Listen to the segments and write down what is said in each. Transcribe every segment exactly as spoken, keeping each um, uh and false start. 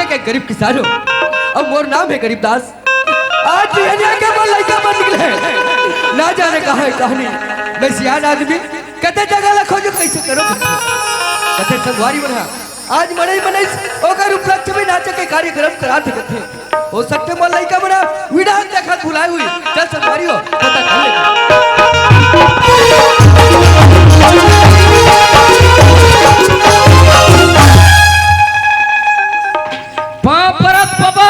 के गरीब किसान हो, अउ मोर नाम हे गरीब दास। आज बिहनिया के मोर लइका मन निकले हे, ना जाने कहाँ हे कहानी। मैं सियान आदमी, कते जगह ला खोजो, कइसे करो, कते संगवारी मन हा। आज मनई मनई ओकर उपलक्ष्य में नाचे के कार्यक्रम करा सकत हे। हो सकथे मोर लइका मन हा विधान देखत भुलाए हुई। चल संगवारी हो, पता कर ले। पाँव परत बाबा।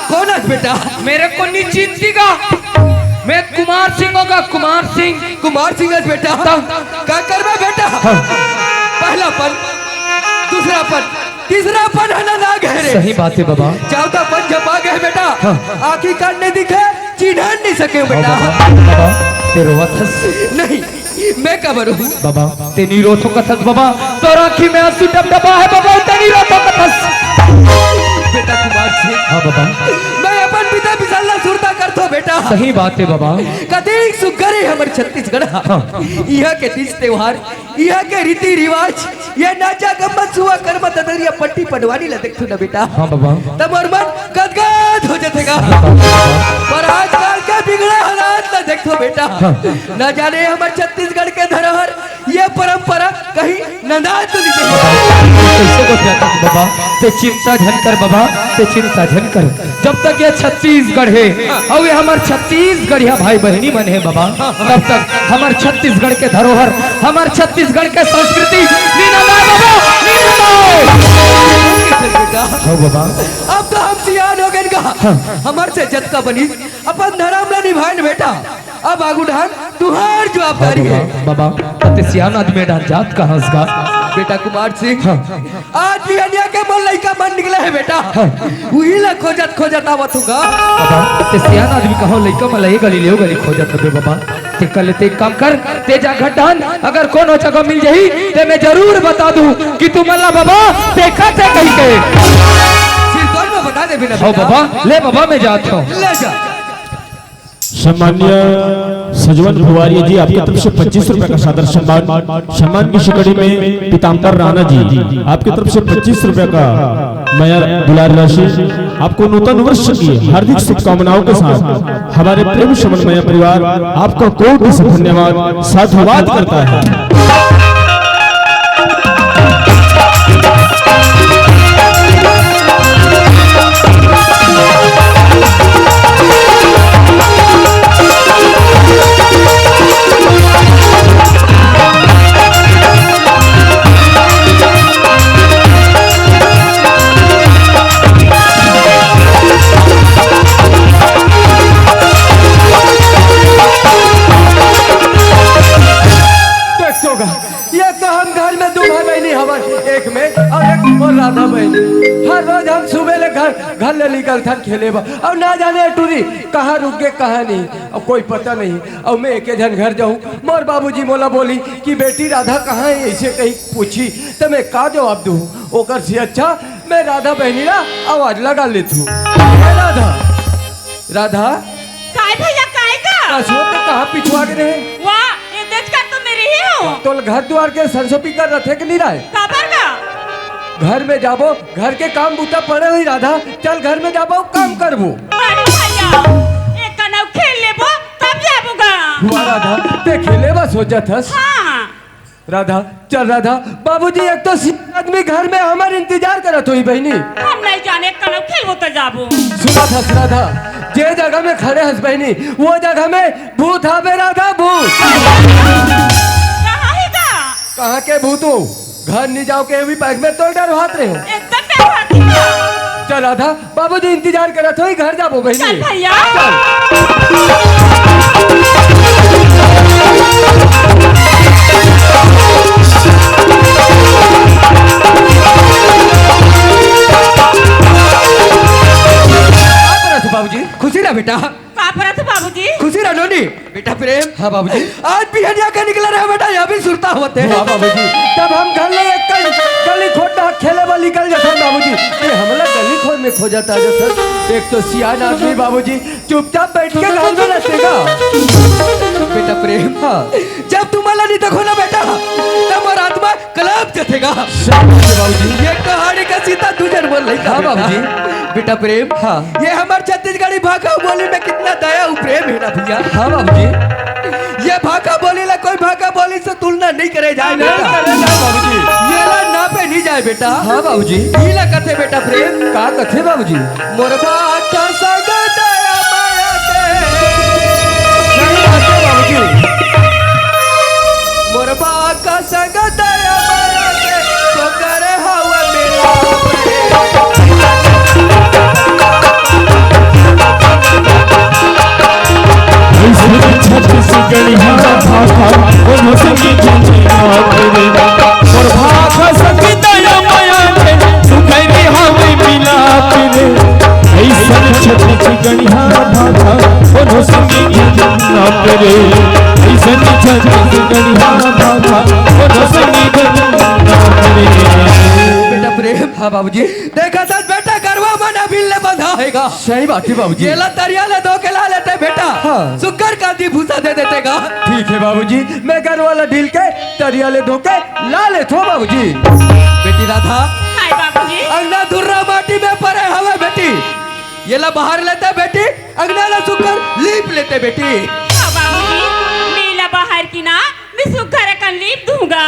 कोन हस बेटा? मेरे को नहीं चिंती का। मैं कुमार सिंह होगा, कुमार सिंह। कुमार सिंह हस बेटा? तब? का करबे बेटा? हाँ। पहला पन, दूसरा पन, तीसरा पन हला ना गए रे। सही बात हे बाबा। चौथा पन झपा गए बेटा। हाँ। आँखी कान नहीं दिखे, चिन्हन नहीं सके हाँ बेटा। बाबा, बाबा, ते रोवत हस? नहीं, मैं काबर रोहूँ? बाबा, ते नी रोथो कथस बाबा, तोर आँखी में आंसू डबडबा हे बाबा, ते नी रोथो कथस। बेटा कुमार सिंह। हाँ बाबा। मैं अपन पिता बिसाल ला सुरता करथो बेटा। सही बात हे बाबा। कतेक सुग्घर हे हमर छत्तीसगढ़। हाँ। इहाँ के तीज त्योहार, इहाँ के रीति रिवाज, ये नाचा गम्मत सुआ करमा ददरिया पट्टी पडवानी ला देखथो ना बेटा। हाँ बाबा। त मोर मन गदगद हो जथे गा। हाँ बाबा। पर आजकल के बिगड़े हालात ला देखथो बेटा। हाँ। ना जाने हमर छत्तीसगढ़ के धरोहर, ये परंपरा कहीं नंदा तो नहीं गई। कइसे को क्या बाबा? ते चिंता झन कर बाबा, ते चिंता झन कर। जब तक ये छत्तीसगढ़ हे, अउ ये हमर छत्तीसगढ़िया भाई बहिनी मन हे बाबा, तब तक हमर छत्तीसगढ़ के धरोहर, हमर छत्तीसगढ़ के संस्कृति नी नंदाय बाबा, नी नंदाय। हो बाबा। अब तो हम सियान हो गए गा। हाँ। हमर से जतका बनी अपन धरम ला निभाए न बेटा। अब आगू डाहन तुहार जवाबदारी हे। बाबा, बाबा, ते सियान आदमी डाहन जात कहाँ हस गा? बेटा कुमार सिंह, हाँ। आज बिहनिया के मोर लइका मन निकले हे बेटा। हाँ। उही ला खोजत खोजत आवत हूँ गा। बाबा, ते सियान आदमी कहो लइका मन ला ए गली ले ओ गली खोजत हबे बाबा। ते कल ते एक काम कर, ते जा घर डाहन, अगर कोनो जगह मिल जाही, ते मैं जरूर बता दूँ कि तुमन ला बाबा देखत हे कहिके। सिरतोन में बता देबे ना हो बेटा। बाबा, ले बाबा, मैं जात हूँ। ले जा। सम्माननीय सजवन भुआरिया जी, आपकी तरफ से पच्चीस रुपए का सादर सम्मान। सम्मान की सिकड़ी में पीताम्बर राणा जी, आपकी तरफ से पच्चीस रुपए का मया दुलार राशि। आपको नूतन वर्ष की हार्दिक शुभकामनाओं के साथ हमारे प्रेम समन्वय परिवार आपका कोटि से धन्यवाद, साधुवाद करता है। देख तो गा, ये तो हम घर में दू भाई बहिनी हवन, एक मैं अउ एक मोर राधा बहिनी। हर रोज हम सुबह ले घर, घर ले निकलथन खेले बर, अउ ना जाने टूरी कहाँ रुक गे, कहाँ नहीं, अउ कोई पता नहीं। अउ मैं एके झन घर जाहूँ, मोर बाबूजी मोला बोली कि बेटी राधा कहाँ हे, अइसे कहीं पूछी, त मैं का जवाब दूँ? ओकर से अच्छा मैं राधा बहिनी ला आवाज लगा लेथूँ। ए राधा, राधा। काय भैया, काय का? का सोच के कहाँ पिछुआ के रहे? वाह, ये देख कर तो मैं रही हूँ। तोल घर दुआर के सरसों पीकर रथे के नहीं रहे? काबर का? घर में जाबो, घर के काम बूता पड़े हुई राधा, चल घर में जाबो, काम करबो। अरे भैया, एक कनौ खेल लेबो, तब जाबो गा। वाह राधा, ते खेले बा सोचत हस? हाँ। राधा, चल राधा, बाबूजी एक तो सियान आदमी घर में हमर इंतजार करत होही बहिनी। हम नहीं जाने कनौ खेलबो त जाबो। सुनत हस राधा, जे जगह में खड़े हस बहिनी, वो जगह में भूत हावे राधा, भूत। कहाँ हे गा? कहाँ के भूत हो? घर नहीं जाओ के भी पैक में तो डर भात रहे हो। एकदम डर भात रहे हो। चल राधा, बाबूजी इंतजार करत होही, घर जाबो बहिनी। चल भैया। चल। का करत हो बाबूजी? खुशी रह बेटा। का करत हो बाबूजी? खुशी रह नोनी। बेटा प्रेम। हाँ बाबूजी। आज बिहनिया के निकला रहे बेटा, ये भी सुरता होवत हे। वाह बाबूजी, तब हम घर ले एक कई गली खोटा खेले बर निकल जाथन बाबूजी। ये हमला गली खोर में खोजत आ जाथन। एक तो सियान आदमी बाबूजी, चुपचाप बैठ के घर में रहते गा। बेटा प्रेम, हाँ। जब तुमला नहीं देखो ना बेटा, तब मोर आत्मा कलप जथे गा। शाबाश बाबूजी। एक तो हाड़ी का सीता, दूजन बोल लइका हाँ, बेटा। बाबूजी। बेटा प्रेम, हाँ। ये हमर छत्तीसगढ़ी भाखा बोली में कितना दया अउ प्रेम हे ना भइया। हाँ, बाबूजी। ये भाखा बोली ला कोई भाखा बोली से तुलना नइ करे जाय नहीं बेटा। करे जाय बाबूजी। ये ला नापे नइ जाय बेटा। हाँ, बाबूजी। इही ला कथे बेटा प्रेम। का कथे बाबूजी? मोर भाखा संग दया माया के। सही बात हे बाबूजी। मोर भाखा संग दया माया के, तोकर हवा मिलाप रे। अइसन छत्तीसगढ़िया भाखा, कोनो संगे झंझनाट रे। मोर भाखा संग दया माया के, तोकर हवा मिलाप रे। अइसन छत्तीसगढ़िया भाखा, कोनो संगे झंझनाट रे। अइसन छत्तीसगढ़िया भाखा, कोनो संगे झंझनाट रे। बेटा प्रेम, हाँ बाबूजी। देखथस बेटा, गरवा मन अभी ले बंधा हे गा। सही बात हे बाबूजी। एला तरिया ले धो के ला लेते बेटा। हाँ। सुग्घर कांदी भूसा दे देते गा। ठीक हे बाबूजी, मैं गरवा ला ढील के तरिया ले धो के ला लेथों बाबूजी। बेटी राधा। हाय बाबूजी। अंगना धुर्रा माटी में परे हवे बेटी, एला बहार लेते बेटी, अंगना ला सुग्घर लीप लेते बेटी। हाँ बाबूजी, मैं एला बहार के ना, मैं सुग्घर अकन लीप दूंगा।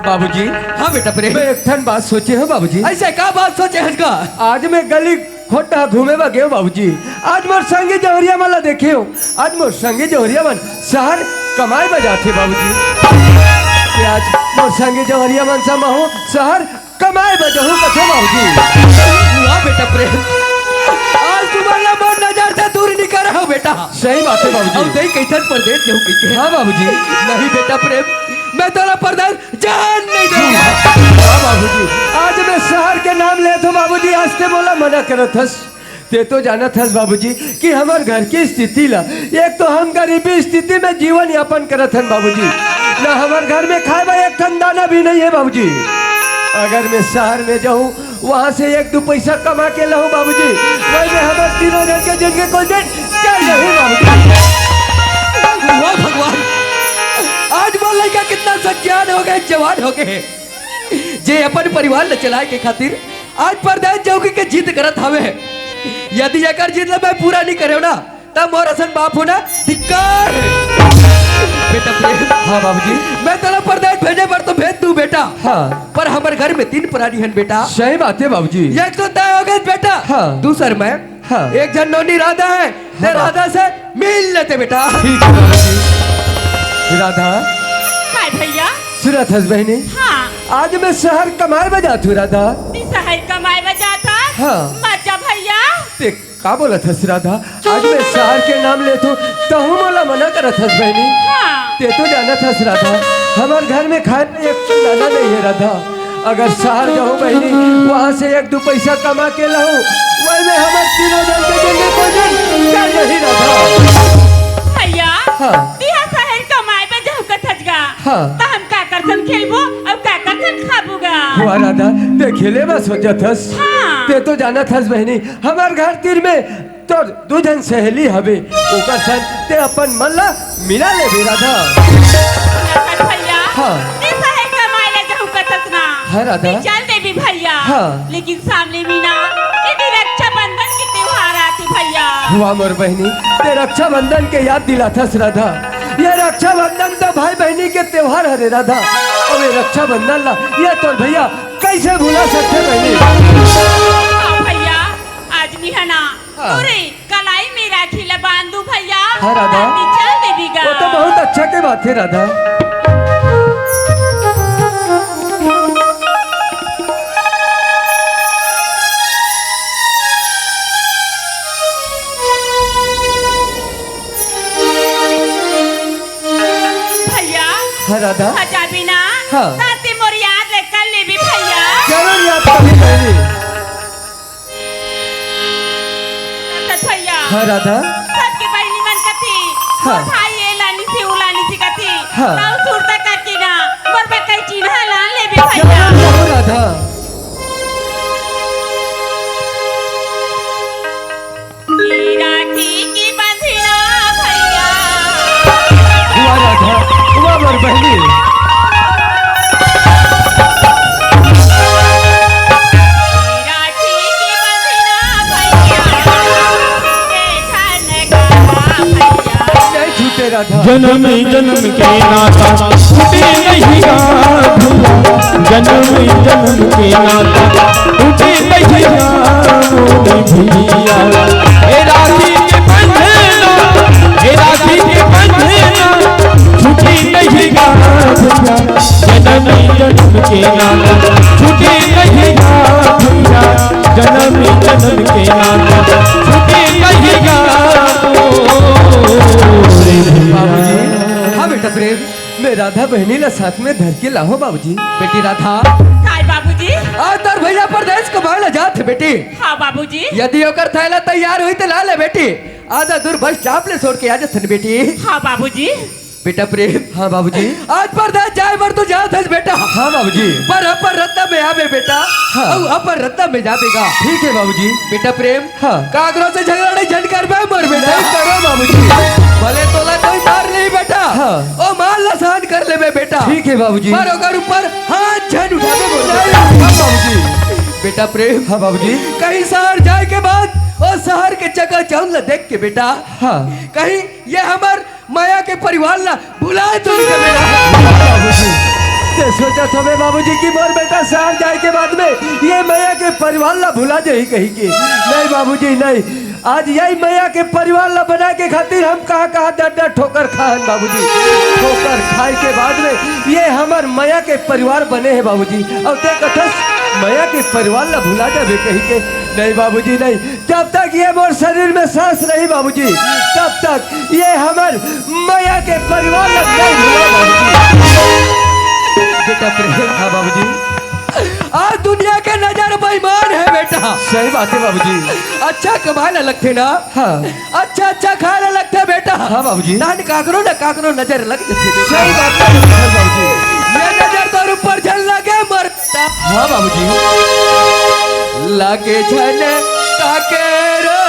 बाबूजी। हाँ बेटा प्रेम। मैं एक ठन बात सोचे हँव बाबूजी। अइसे का बात सोचे हस गा? आज मैं गली खोटा घूमे बर गेंव बाबूजी। आज मोर संगी जौहरिया मन ला देखेंव। आज मोर संगी जौहरिया मन सहर कमाय बर जाथे बाबूजी। ते आज मोर संगी जौहरिया मन संग महूँ सहर कमाय बर जाहूँ कथे बाबूजी। वाह बेटा प्रेम, आज तुमन ला मोर नजर से दूर नइ करे हँव बेटा। सही बात हे बाबूजी। अउ तैं कहिथस परदेस जाहूँ कहिके। हाँ बाबूजी। नहीं बेटा प्रेम, मैं तोला परदेस जान नइ देहूँ। हाँ बाबूजी, आज मैं सहर के नाम लेथों बाबूजी, आज तें मोला मना करत हस। तें तो जानत हस बाबूजी कि हमर घर के स्थिति ला, एक तो हम गरीबी स्थिति में जीवन यापन करत हन बाबूजी, ना हमर घर में खाय बर एक ठन दाना भी नइ हे बाबूजी। अगर मैं सहर में जाहूँ, वहाँ से एक दू पइसा कमा के लाहूँ बाबूजी, वही में हमर तीनों झन के जिनगी कोई दिन चल जाही बाबूजी। वाह भगवान, आज मोर लइका कितना सज्ञान होगे, जवान होगे, जे अपन परिवार ल चलाय के खातिर आज परदेस जाहूँ कहिके जिद करत हवे। यदि एकर जिद ल मैं पूरा नइ करेंव ना, त मोर असन बाप होना धिक्कार हे। बेटा प्रेम, हाँ बाबूजी। मैं तोला परदेस भेजे बर तो भेज दूँ बेटा। हाँ। पर हमर घर में तीन परानी हन बेटा। सही बात हे बाबूजी। एक तो तैं होगेस बेटा। हाँ। दूसर मैं। हाँ। एक झन नोनी राधा हे, ते हाँ। राधा से मिल लेते बेटा। ठीक हे बाबूजी। राधा। काय भइया? सुनत हस बहिनी? हाँ। आज मैं सहर कमाय बर जात हँव राधा। तें सहर कमाय बर जात हस? हाँ। मत जा भइया। तें का बोलत हस राधा? आज मैं सहर के नाम लेथँव, तहूँ मोला मना करत हस बहिनी। हाँ। तें तो जानत हस राधा, हमर घर में खाय बर एक ठन दाना नइ हे राधा। अगर सहर जाहूँ बहिनी, वहाँ से एक दू पइसा कमा के लाहूँ, वही में हमर तीनों झन के जिनगी कोई दिन चल जाही राधा। भइया, हाँ। तें हा सहर कमाय बर जाहूँ कथस गा। हाँ। त हम काकर संग खेलबो अउ काकर संग खाबो गा? वाह राधा, तें खेले बर सोचत हस? हाँ। तें तो जानत हस बहिनी, हमर घर तीर में तोर दू झन सहेली हवे, ओकर संग तें अपन मन ला मिला लेबे राधा। सुनत हस भइया, हाँ। तें सहर कमाय ला जाहूँ कथस ना। हाँ राधा। तें चल देबे भइया। हाँ। लेकिन सामने में ना, एदे रक्षाबंधन के त्योहार आथे भइया। वाह मोर बहिनी, तें रक्षाबंधन के याद दिलाथस राधा। ये रक्षाबंधन तो भाई बहिनी के त्योहार हरे राधा। अउ ये रक्षाबंधन ला ये तोर भइया कइसे भुला सकथे बहिनी? हाँ भइया, आज मैं हा ना हाँ। तोरे कलाई में राखी ला बांध दूँ भइया। हाँ राधा। शादी चल देबे गा। वो तो बहुत अच्छा के बात हे राधा। भइया। हाँ राधा। आ जाबे ना। हाँ। त तें मोर याद ला कर लेबे भइया। जरूर याद करहूँ बहिनी। दशरथ भइया। हाँ, राधा। सबके बहिनी मन कथे, हाँ। मोर भाई ए लानिस हे, ओ लानिस हे कथे। हाँ। तहूँ सुरता करके ना, मोर बर कई चिन्हा लान लेबे भइया। जरूर, जरूर, राधा। ये राखी के बंधना भइया। वाह राधा, वाह मोर बहिनी। जन्म जन्म के नाता टूटे नहीं गा भैया, जन्म जन्म के नाता टूटे नहीं गा मोरे भैया। ए राखी के बंधना, ए राखी के बंधना छूटे नहीं गा भैया, जन्म जन्म के नाता छूटे नहीं गा भैया, जन्म जन्म के नाता छूटे नहीं गा मोरे भैया। बाबूजी, हाँ बेटा प्रेम, मैं राधा बहिनी ला साथ में धर के लाहूं बाबूजी। बेटी राधा, काय बाबूजी? आज तोर भैया परदेस कमाए ला जात हे बेटी। हाँ बाबूजी। यदि ओकर थैला तैयार होही त ला ले बेटी। आधा दूर बस स्टॉप ले छोड़ के आ जाथन बेटी। हाँ बाबूजी। बेटा प्रेम। हाँ बाबूजी। आज परदेस जाए बर तू जात हस बेटा। हाँ बाबूजी। पर अपन रद्दा में आबे बेटा। हाँ। अउ अपन रद्दा में जाबे गा। ठीक हे बाबूजी। बेटा प्रेम। हाँ। काकरो से झगड़ा नहीं झन करबे मोर बेटा। नहीं करों बाबूजी। भले तोला कोई मार ले बेटा। हाँ। ओ मार ला सहन कर लेबे बेटा। ठीक हे बाबूजी। पर ओकर ऊपर हाथ झन उठाबे मोर बेटा। हाँ बाबूजी। बेटा प्रेम। हाँ बाबूजी। कहीं शहर जाए के बाद ओ शहर के चकाचौंध ला देख के बेटा। हाँ। कहीं ये हमर मया के परिवार ला भुला तो नहीं देबे। बाबूजी, ते सोचत होबे बाबूजी कि मोर बेटा शहर जाए के बाद में ये मया के परिवार ला भुला जाही कहिके। नहीं बाबूजी, नहीं। आज यही मया के परिवार ला बनाए के खातिर हम कहाँ-कहाँ डर-डर ठोकर खाए हन बाबूजी। ठोकर खाए के बाद में ये हमर मया के परिवार बने हे बाबूजी। अउ ते कथस मया के परिवार ला भुला जाबे कहिके। नहीं बाबूजी, नहीं। जब तक ये मोर शरीर में सांस रही बाबूजी, तब तक ये हमर मया के परिवार ला नहीं भुला बाबूजी। बेटा प्रेम। हाँ बाबूजी। आज दुनिया के नजर बेईमान हे बेटा। सही बात हे बाबूजी। अच्छा कमाए ला लगथे ना। हाँ। अच्छा अच्छा खाए ला लगथे बेटा। हाँ बाबूजी। तहन काकरो ना काकरो नजर लग जाथे बेटा। सही बात हे बाबूजी। ये नजर तोर ऊपर झन लगे मोर हाँ बाबूजी। लगे झन काकरो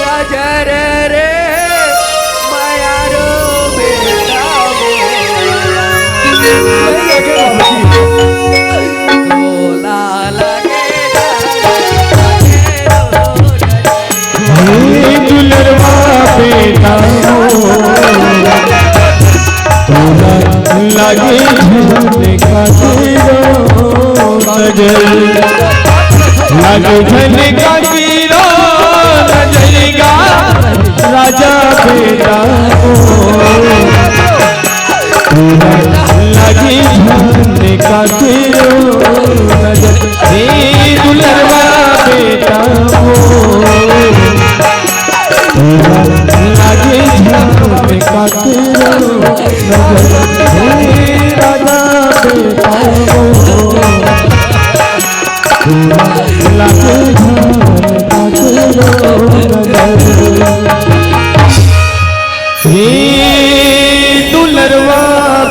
नजर रे, मया रो बेटा मोर। नहीं लगे बाबूजी। तोला लगे झन काकरो नजर। हे दुलरवा बेटा मोर, तोला लागे झन काकरो नजर, लागे झन काकरो नजर गा राजा बेटा मोर। तोला लागे झन काकरो नजर, हे दुलरवा बेटा मोर। तोला लागे झन काकरो नजर, हे राजा बेटा मोर। तोला लागे झन काकरो नजर। हे दुलरवा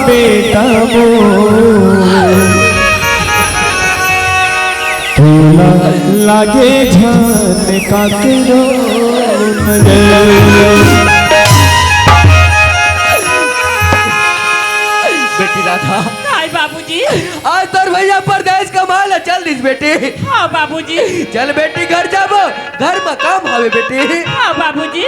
बेटा मोर, तोला लागे झन काकरो नजर। बेटी राधा। हाय बाबूजी। आज तोर भैया परदेस कमाए ला चल दिस बेटी। हाँ बाबूजी। चल बेटी घर जाबो, घर में काम हवे बेटी। हाँ बाबूजी।